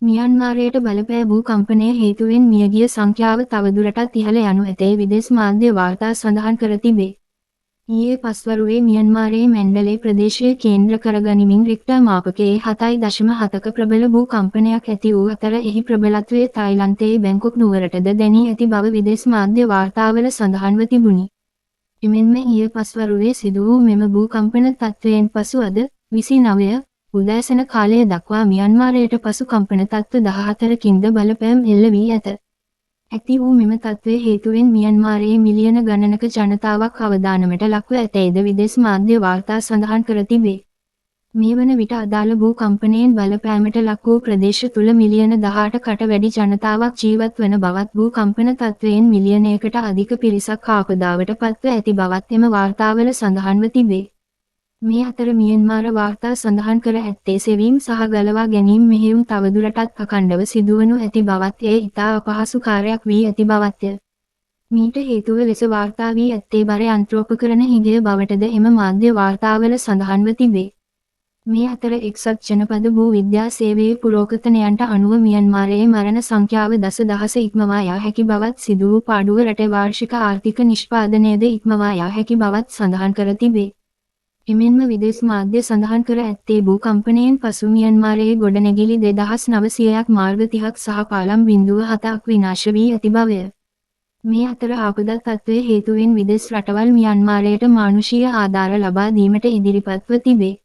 මියන්මාරයට බලපෑ භූ කම්පනය හේතුවෙන් මියගිය සංඛ්‍යාව තවදුරටත් ඉහළ යනු ඇතැයි විදෙස් මාධ්‍ය වාර්තා සඳහන් කර තිබේ. ඊයේ පස්වරුවේ මියන්මාරයේ මැන්ඩලේ ප්‍රදේශය කේන්ද්‍ර කරගනිමින් රික්ටර් මාපකයේ 7.7ක ප්‍රබල භූ කම්පනයක් ඇති වූ අතර එහි ප්‍රබලත්වය තායිලන්තයේ බැංකොක් නුවරටද දැනී ඇති බව විදෙස් මාධ්‍ය වාර්තාවල සඳහන්ව තිබුණි. එමෙන්ම ඊයේ පස්වරුවේ සිදු වූ මෙම භූ කම්පන තත්ත්වයෙන් පසු අද 29 උදෑසන කාලය දක්වා මියන්මාරයට පසු කම්පන තත්ත්ව 14කින්ද බලපෑම් එල්ල වී ඇත. ඇති වූ මෙම තත්ත්වය හේතුවෙන් මියන්මාරයේ මිලියන ගණනක ජනතාවක් අවදානමට ලක්ව ඇතැයිද විදෙස් මාධ්‍ය වාර්තා සඳහන් කර තිබේ. මේ වන විට අදාළ භූ කම්පනයෙන් බලපෑමට ලක් වූ ප්‍රදේශ තුළ මිලියන 18කට වැඩි ජනතාවක් ජීවත් වන බවත් භූ කම්පන තත්ත්වයෙන් මිලියනයකට අධික පිරිසක් ආපදාවට පත්ව ඇති බවත් එම වාර්තාවල සඳහන්ව තිබේ. මේ අතර මියන්මාර වාර්තා සඳහන් කර ඇත්තේ සෙවීම් සහ ගලවා ගැනීම් මෙහෙයුම් තවදුරටත් අඛණ්ඩව සිදුවනු ඇති බවත් එය ඉතා අපහසු කාර්යයක් වී ඇති බවත්ය. මීට හේතුව ලෙස වාර්තා වී ඇත්තේ බර යන්ත්‍රෝපකරණ හිගය බවටද එම මාධ්‍ය වාර්තාවල සඳහන්ව තිබේ. මේ අතර එක්සත් ජනපද භූ විද්‍යා සේවයේ පුරෝකථනයන්ට අනුව මියන්මාරයේ මරණ සංඛ්‍යාව දස දහස ඉක්මවා යා හැකි බවත් සිදු වූ පාඩුව රටේ වාර්ෂික ආර්ථික නිෂ්පාදනයද ඉක්මවා යා හැකි බවත් සඳහන් කර තිබේ. එමෙන්ම විදෙස් මාධ්‍ය සඳහන් කර ඇත්තේ භූ කම්පනයෙන් පසු මියන්මාරයේ ගොඩනැගිලි 2900ක් මාර්ග 30ක් සහ පාලම් 0.7ක් විනාශ වී ඇති බවය. මේ අතර ආපදා තත්ත්වය හේතුවෙන් විදෙස් රටවල් මියන්මාරයට මානුෂීය ආධාර ලබා දීමට ඉදිරිපත්ව තිබේ.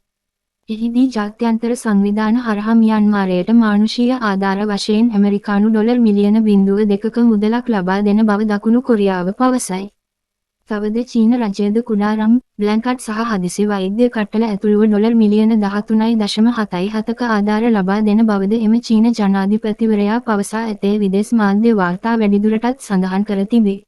එහිදී ජාත්‍යන්තර සංවිධාන හරහා මියන්මාරයට මානුෂීය ආධාර වශයෙන් ඇමරිකානු ඩොලර් මිලියන 0.2ක මුදලක් ලබා දෙන බව දකුණු කොරියාව පවසයි. තවද චීන රජයද කුඩා රම්, බ්ලැන්කට් සහ හදිසි වෛද්‍ය කට්ටල ඇතුළුව ඩොලර් මිලියන 13.77ක ආධාර ලබා දෙන බවද එම චීන ජනාධිපතිවරයා පවසා ඇතැයි විදෙස් මාධ්‍ය වාර්තා වැඩිදුරටත් සඳහන් කර තිබේ.